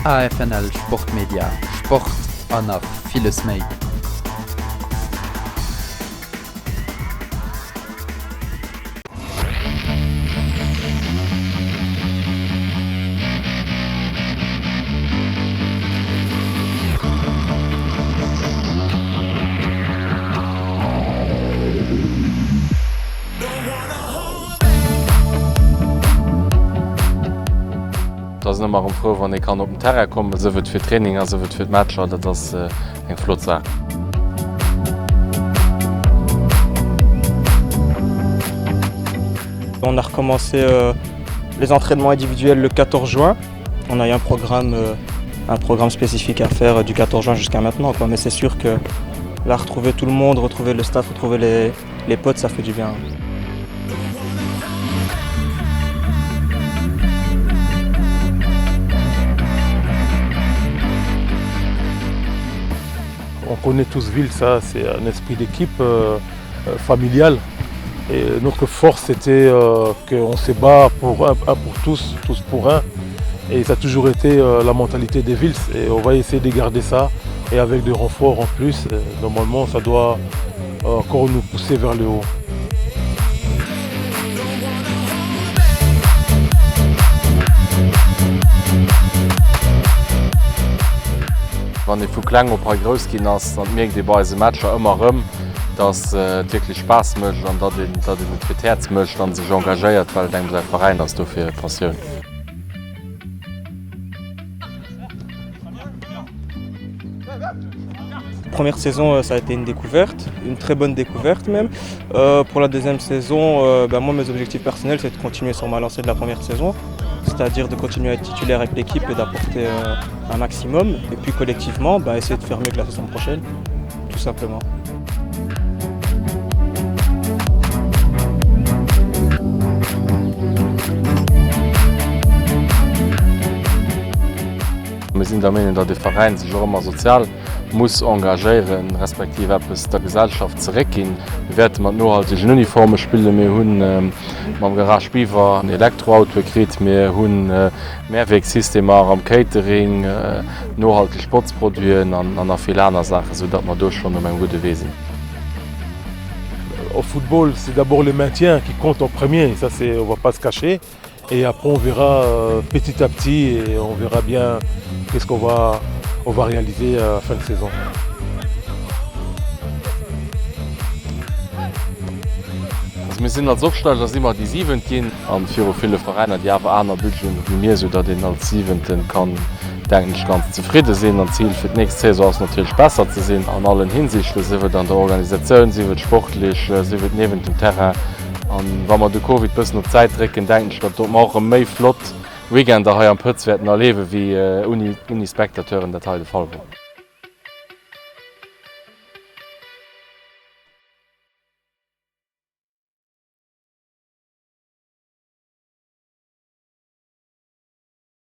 AFNL Sportmedia, Sport an nach villes méi. Et ass een ëmmer erëm frou, wann ee kann op den Terrain kommen, sief et fir Traininger, sief et fir d'Matcher, dat ass eng flott Saach. On a recommencé les entraînements individuels le 14 juin. On a eu un programme, un programme spécifique à faire du 14 juin jusqu'à maintenant quoi. Mais c'est sûr que là retrouver tout le monde, retrouver le staff, retrouver les, les potes, ça fait du bien. On connaît tous Ville, ça c'est un esprit d'équipe euh, euh, familial. Et notre force c'était euh, qu'on se bat pour un, un pour tous, tous pour un. Et ça a toujours été euh, la mentalité des Villes et on va essayer de garder ça. Et avec des renforts en plus, euh, normalement ça doit euh, encore nous pousser vers le haut. Wann ee vu kleng op hei grouss ginn ass, dann mierkt ee bei eise Matcher ëmmer erëm, datt et wierklech Spaass mécht an datt een datt een et fir d'Häerz mécht an sech engagéiert, well et engem säi Veräin ass. Dofir Passioun. Première saison, euh, ça a été une découverte, une très bonne découverte même. Euh, pour la deuxième saison, euh, ben moi mes objectifs personnels, c'est de continuer sur ma lancée de la première saison, c'est-à-dire de continuer à être titulaire avec l'équipe et d'apporter euh, un maximum. Et puis collectivement, ben, essayer de faire mieux que la saison prochaine, tout simplement. Mir sinn der Meenung, datt e Veräin sech och ëmmer sozial muss engagéieren, respektiv eppes der Gesellschaft zeréckginn. Mir wäerte mat nohaltegen Uniforme spillen. Mir hu mam Garage Biwer Elektroautoe kritt. Mir hu Mehrwegsystemer am Catering, nohalteg Botzproduiten an nach vill aner Saachen, esou datt mer do schonn op engem gudde Wee sinn. Au football, c'est d'abord le maintien qui compte en premier, ça c'est, on va pas se cacher. Et après on verra euh, petit à petit et on verra bien qu'est-ce qu'on va, on va réaliser à la fin de saison. Also mir sinn als Opsteiger si mer déi Siwent ginn an viru ville Veräiner, déi awer aner Budgeten hu wéi mir, esou datt een als Siwenten kann, denken ech, ganz zefridde sinn. An d'Zil fir d'nächst Saison ass natierlech besser ze sinn an allen Hinsichten, sief et an der Organisatioun, sief et sportlech, sief et niewent dem Terrain. An wa mer de Covid bëssen op d'Säit drécken, denken ech, datt mer och erëm méi flott Weekender hei am Pëtz wäerten erleewen, wéi ouni Spectateuren dat hei de Fall wor.